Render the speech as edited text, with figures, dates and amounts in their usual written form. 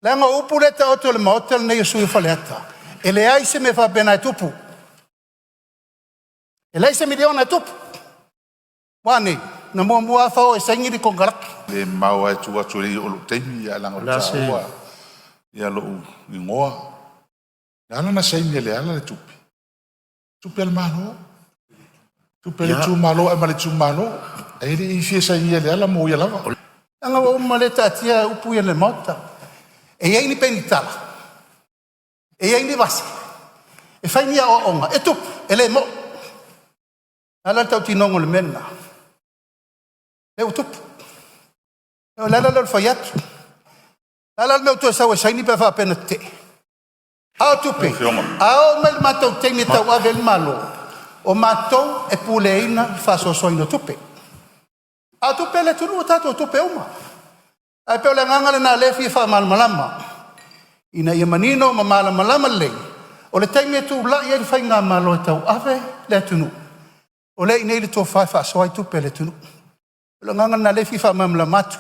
Leaga o upu lea e taoto i le Maota lenei o sui usufono o Faleata, e leai se mea faapena e tupu. E leai se miliona e tupu. Ua a nei? Na muamua lava fao e saini le konekarate. Le mamao lava i tua atu e le i oo i lou taimi, ae leaga ua taua ia lou igoa. Na ala ona saini e Leala le tupe, o tupe a le Malo, tupe a le itumalo e aumai i le itumalo. E le i fia sainia e Leala mo ia lava. Leaga ua uma lea e taatia upu ia i le Maota. E i ai ni penitala, e i ai ni vase, e fai ni aoaoga e tupu, e le moni. O le a la le tautinoga o le mea lena? Lea ua tupu. O le ala lea o le fai atu. O le a la le mea ua toe sau ai e saini pe a faapea na tetee? A o tupe, a oo mai i le matou taimi e tauave ai le Malo, o matou e puleaina le faasoasoaina o tupe. A o tupe a le atunuu o tatou tupe uma. Ae pei o le agaga lena o lea e fia faamalamalama ina ia manino ma malamalama lelei, o le taimi e tulai ai le faigamalo e tauave le atunuu, o lea e i inei le tofa e faasoa ai tupe a le atunuu. O le agaga lena o lea e fia faamalamalama atu.